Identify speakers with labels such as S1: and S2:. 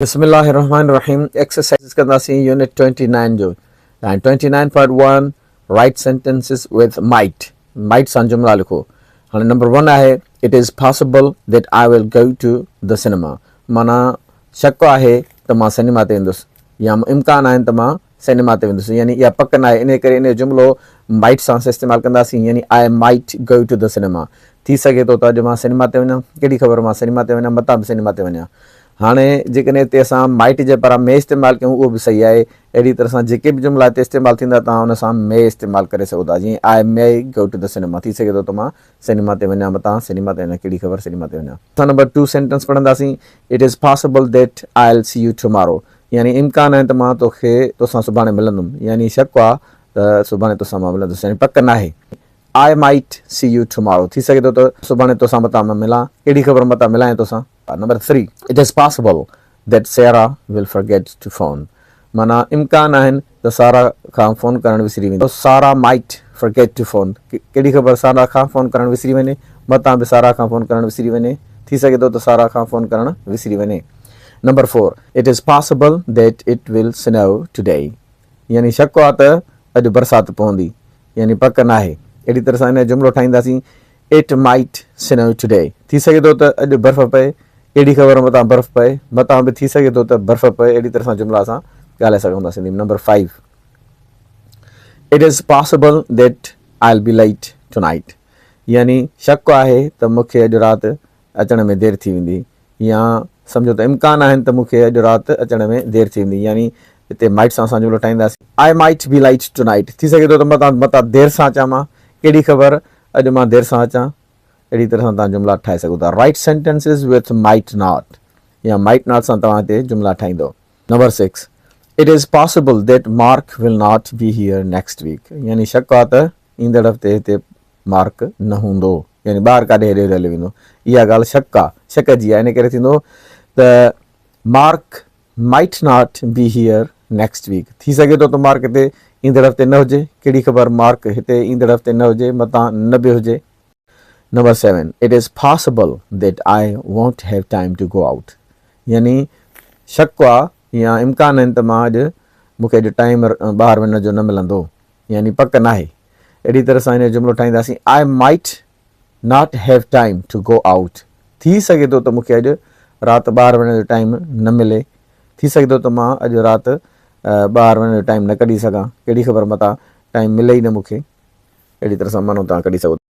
S1: بسم الله الرحمن الرحيم ايڪسرسائز ڪنداسين يونٽ 29 جو ۽ 29.1 write sentences with might might سان جملا لکو هاڻي نمبر 1 آهي it is possible that I will go to the cinema معنيٰ شڪ آهي ته مان سئنيما تي ويندس يا امڪان آهن ته مان سئنيما تي ويندس يعني اها پڪ ناهي انهي ڪري انهي جو جملو مائٽ سان استعمال ڪنداسين يعني I might go to the cinema ٿي سگهي ٿو ته اڄ مان سئنيما تي وڃان ڪهڙي خبر مان سئنيما تي وڃان متان به سئنيما تي وڃان هاڻي جيڪڏهن هتي اسان مائٽ جي پاران مي استعمال ڪيون اهو به صحيح آهي. اهڙي طرح سان جيڪي به جملا هتي استعمال ٿيندا توهان ان سان مي استعمال ڪري سگهو ٿا جيئن I may go to the cinema ٿي سگهي ٿو ته مان سئنيما تي وڃان متان سئنيما تي وڃان ڪهڙي خبر سئنيما تي وڃان. اسان نمبر ٽو سينٽنس پڙهنداسين It is possible that I'll see you tomorrow يعني امڪان آهي ته مان توکي توسان سڀاڻي ملندم يعني شڪ آ ته سڀاڻي توسان مان ملندس يعني پڪ ناهي. I might see you tomorrow ٿي سگهي ٿو ته سڀاڻي توسان متان مان ملان ڪهڙي خبر متان ملان توسان. Number three, it is possible that Sara will forget to phone معنيٰ امڪان آهن ته سارا کان فون ڪرڻ وسري ويندو. Sara might forget to phone ڪهڙي خبر سارا کان فون ڪرڻ وسري وڃي متان به سارا کان فون ڪرڻ وسري وڃي ٿي سگهي ٿو ته سارا کان فون ڪرڻ وسري وڃي. Number four, it is possible that it will snow today يعني شڪ آ ته اڄ برسات پوندي يعني پڪ ناهي. اهڙي طرح سان ان جو جملو ٺاهينداسين It might snow today ٿي سگهي ٿو ته اڄ برف پئي، ڪهڙي خبر متان برف پئي، متان به ٿي سگهي ٿو ته برف پئي اهڙي طرح سان جملا اسان ڳالهائي سگهون ٿا Sindhi ۾ number five It is possible that I'll be late tonight يعني شڪ آهي ته مون کي اڄ رات اچڻ ۾ دير ٿي ويندي يا سمجهو ته امڪان آهن ته مون کي اڄ رات اچڻ ۾ دير ٿي ويندي يعني هتي مائٽ سان اسان جملو ٺاهينداسين I might be late tonight ٿي سگهي ٿو ته متان متان دير سان اچان مان ڪهڙي خبر اڄ مان دير سان اچان اهڙي طرح سان توهان جملا ٺاهي سگهو ٿا write sentences with might not يا مائٽ not سان توهان هتي جملا ٺاهيندو number six it is possible that Mark will not be here next week يعني شڪ آ ته ايندڙ هفتي هتي مارڪ نه هوندو يعني ٻاهر ڪاڏي هيڏي هوڏي هليو ويندو اها ڳالهه شڪ آ شڪ جي آ ان ڪري ٿيندو ته Mark might not be here next week ٿي سگهي ٿو ته مارڪ هتي ايندڙ هفتي نه هجي ڪهڙي خبر مارڪ هتي ايندڙ هفتي نه هجي متان نه به هجي. Number seven it is possible that I won't have time to go out يعني شڪ آ يا امڪان آهن ته مان اڄ مون کي اڄ ٽائيم ٻاهر وڃڻ جو نه ملندو يعني پڪ ناهي اهڙي طرح سان هن جو جملو ٺاهينداسين I might not have time to go out ٿي سگهي ٿو ته مون کي اڄ رات ٻاهر وڃڻ جو ٽائيم نه ملي ٿي سگهي ٿو ته مان اڄ رات ٻاهر وڃڻ جو ٽائيم نه ڪڍي سگهان ڪهڙي خبر متان ٽائيم ملي ئي نه مون کي اهڙي طرح سان معنو توهان ڪڍي سگهو ٿا.